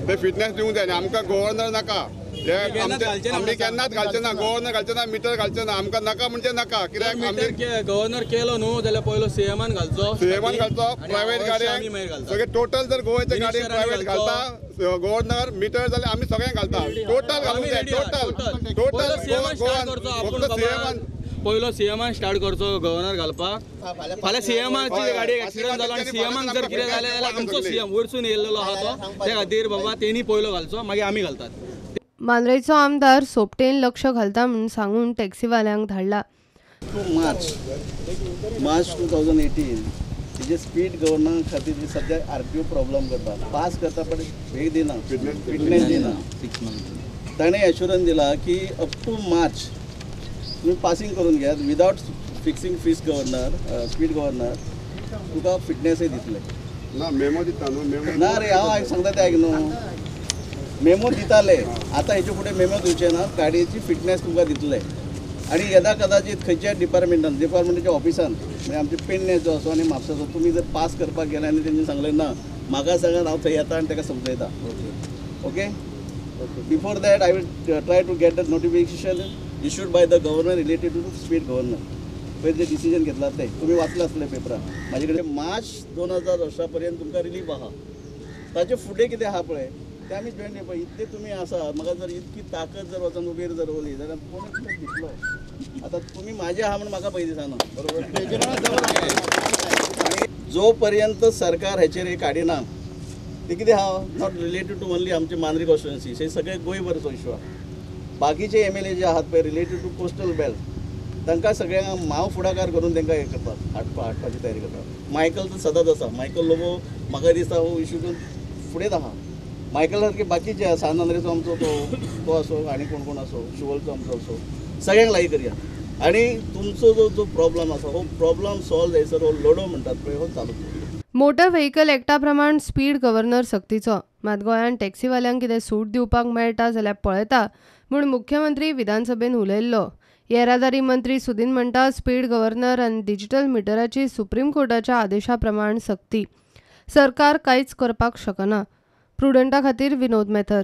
ते फिटनेस दिवंक जाय. आमकां गव्हर्नर नाका, आमी केन्नाच घालचे ना, गव्हर्नर घालचे ना, मिटर घालचे ना, आमकां नाका म्हणजे नाका. कित्याक गव्हर्नर केलो न्हू जाल्यार पयलो सीएमान घालचो, सीएमान घालचो, प्रायवेट गाडयांक सगळे टोटल. जर गोव्याच्या गाडयेक प्रायवेट घालता गव्हर्नर मिटर जाल्यार आमी सगळ्यांक घालता, टोटल घालूंक जाय, टोटल टोटल फक्त सीएमान. पयलो सीएमान स्टार्ट करचो गव्हर्नर घालपाक. फाल्यां सीएमाची गाडयेक एक्सिडंट जालो आनी सीएमाक जर कितें जालें जाल्यार आमचो सीएम वयरसून येयल्लो आहा तो, त्या खातीर बाबा तेणी पयलो घालचो, मागीर आमी घालतात. मांद्रेचो आमदार सोपटेन लक्ष घालता म्हूण सांगून टॅक्सीवाल्यांक धाडला. 2 मार्च 2018 जे स्पीड गव्हर्नर खातीर जी सद्या आरटीओ प्रॉब्लम करता, पास करता पण हे दिना, फिटनेस दिना. ताणें एश्युरन्स दिला की अप टू मार्च तुम्ही पासिंग करून घेयात without fixing fees governor, speed governor तुका फिटनेसय दितले. ना मेमो दिता न्हू, मेमो ना रे, हांव सांगता तें आयक न्हू, मेमो दिताले, आतां हेचे फुडें मेमो दिवचे ना, गाडयेची फिटनेस तुमकां दितले. आनी येदा कदाचित खंयच्याय डिपार्टमेंटान, डिपार्टमेंटाच्या ऑफिसान, म्हणजे आमचे पेडण्याचो आसूं आनी म्हापसाचो, तुमी जर पास करपाक गेले आनी तेंच्यांनी सांगलें ना म्हाका सांगात, हांव थंय येता आनी ताका समजयता. Okay, before that I will try to get the notification issued by the governor related to speed governor. पयर जे डिसिजन घेतला ते तुमी वाचलं आसतलें पेपरार. म्हाजे कडेन मार्च 2018 पर्यंत तुमकां रिलीफ आहा, ताचे फुडें कितें आहा पळय ते आमी जॉयन पळय. इतले तुमी आसा, म्हाका जर इतकी ताकद जर वचून उबेर जर उरली जाल्यार कोणूच दितलो. आतां तुमी म्हाजे आहा म्हूण म्हाका पयलीं दिसना, बरोबर? जो पर्यंत सरकार हेचेर हे काडिना ते कितें आहा, not related to only आमचे मांद्री कॉन्स्टिट्युएन्सी, हे सगळे गोंयभरचो इशू आहा. बाकीचे MLA जे आहात पळय रिलेटेड टू कोस्टल बेल्ट, तांकां सगळ्यांक हांव फुडाकार करून तांकां हें करतात, हाडपाची तयारी करतात. मायकल तर सदांच आसा, मायकल लोबो म्हाका दिसता हो इशू फुडेंच आहा. मायकल सारके बाकीचे सान आंद्रेचो आमचो तो आसो आनी कोण कोण आसो, शुवलचो आमचो आसो, सगळ्यांक लागीं करया. आनी तुमचो जो जो प्रॉब्लम आसा हो प्रॉब्लम सॉल्व जायसर हो लढो म्हणटात पळय हो चालू. मोटर व्हेकल एक्टा प्रमाण स्पीड गव्हर्नर सक्तीचो, मात गोंयांत टॅक्सीवाल्यांक कितें सूट दिवपाक मेळटा जाल्यार पळयता म्हूण मुख्यमंत्री विधानसभेन उलयल्लो. येरादारी मंत्री सुदीन म्हणटा स्पीड गव्हर्नर आनी डिजिटल मिटराची सुप्रीम कोर्टाच्या आदेशा प्रमाण सक्ती, सरकार कांयच करपाक शकना. प्रुडंटा खातीर विनोद मेथर.